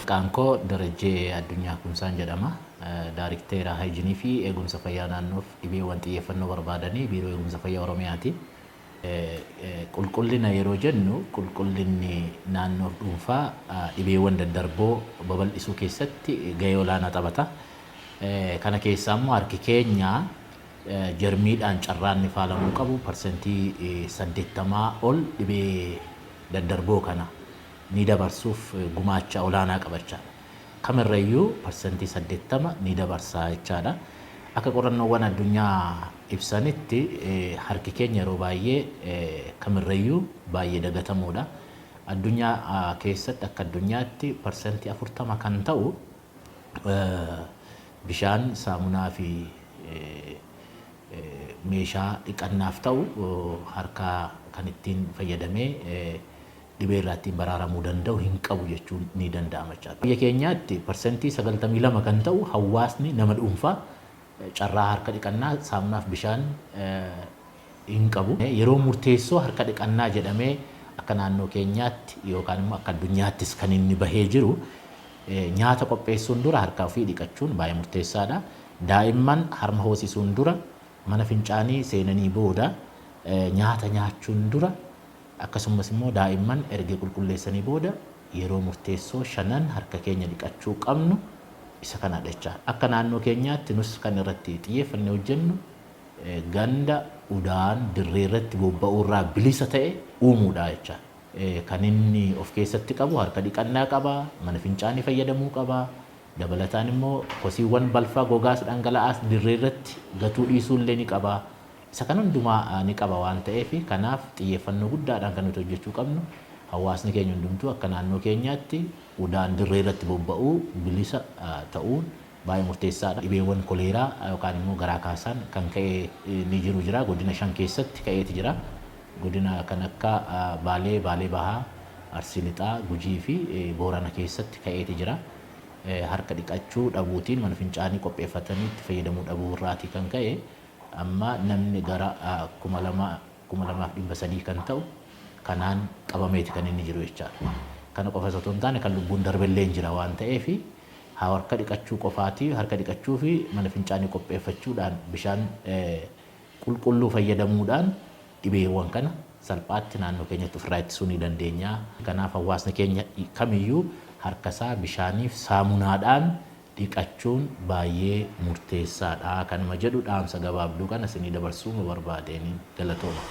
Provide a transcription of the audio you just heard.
Maqaan koo Darajjee Addunyaa Kumsaan jedhama. Daarikteera Haayijinii fi Eegumsa Fayyaa Naannoof dhibeewwan xiyyeeffannoo barbaadanii Biiroo Eegumsa Fayyaa Oromiyaati. Qulqullina yeroo jennu qulqullinni naannoof dhuunfaa dhibeewwan daddarboo babal'isuu keessatti gahee olaanaa taphata. Kana keessaa immoo harki keenya jarmiidhaan carraan inni faalamuu qabu parsantii 80 ol dhibee daddarboo kana ni dabarsuuf gumaacha olaanaa qaba jechaadha. Kamirrayyuu parsantii 80 ni dabarsa jechaadha. Akka qorannoowwan addunyaa ibsanitti harki keenya yeroo baay'ee kamirrayyuu baay'ee dagatamuudha. Addunyaa keessatti akka addunyaatti parsantii 40 kan ta'u bishaan, saamunaa fi meeshaa dhiqannaaf ta'u harka kan ittiin fayyadamee dhibee irraa ittiin baraaramuu danda'u hin qabu jechuun ni danda'ama jechaadha. Biyya keenyaatti parsantii 92 kan ta'u hawaasni nama dhuunfaa carraa harka dhiqannaa saamunaaf bishaan hin qabu. Yeroo murteessoo harka dhiqannaa jedhamee akka naannoo keenyaatti yookaan immoo akka addunyaattis kan inni bahee jiru nyaata qopheessuun dura harka ofii dhiqachuun baay'ee murteessaadha. Daa'imman harma hoosisuun dura, mana fincaanii seenanii booda, nyaata nyaachuun dura akkasumas immoo daa'imman erga qulqulleessanii booda yeroo murteessoo shanan harka keenya dhiqachuu qabnu isa kanadha jechaadha. Akka naannoo keenyaatti nus kan irratti xiyyeeffannee hojjennu ganda udaan dirree irratti bobba'uu irraa bilisa ta'e uumuudha jechaadha. Kan inni of keessatti qabu harka dhiqannaa qaba, mana fincaanii fayyadamuu qaba, dabalataan immoo kosiiwwan balfaa gogaas dhangala'aas dirree irratti gatuu dhiisuu illee ni qaba. Isa kan hundumaa ni qaba waan ta'eef kanaaf xiyyeeffannoo guddaadhaan kan nuti hojjechuu qabnu hawaasni keenya hundumtuu akka naannoo keenyaatti udaan dirree irratti bobba'uu bilisa ta'uun baay'ee murteessaadha. Dhibeewwan koleeraa yookaan immoo garaa kaasaan kan ka'e ni jiru jira. Godina 5 keessatti ka'eeti jira. Godina kan akka Baalee, Baalee Bahaa, Arsii Lixaa, Gujii fi Boorana keessatti ka'eeti jira. Harka dhiqachuu dhabuutiin mana fincaanii qopheeffatanii itti fayyadamuu dhabuu irraatii kan ka'e amma namni gara 2000, 2300 kan ta'u kanaan qabameeti kan inni jiru jechaadha. Kana qofas otoo hin taane kan lubbuun darbellee hin jira waan ta'eef harka dhiqachuu qofaatii harka dhiqachuu fi mana fincaanii qopheeffachuudhaan bishaan qulqulluu fayyadamuudhaan dhibeewwan kana salphaatti naannoo keenyatti ofirraa ittisuu ni dandeenya. Kanaaf hawaasni keenya kamiyyuu harkasaa bishaaniif saamunaadhaan dhiqachuun baay'ee murteessaadha. Kanuma jedhu dhaamsa gabaabduu kana isinii dabarsuu barbaadeen galatooma.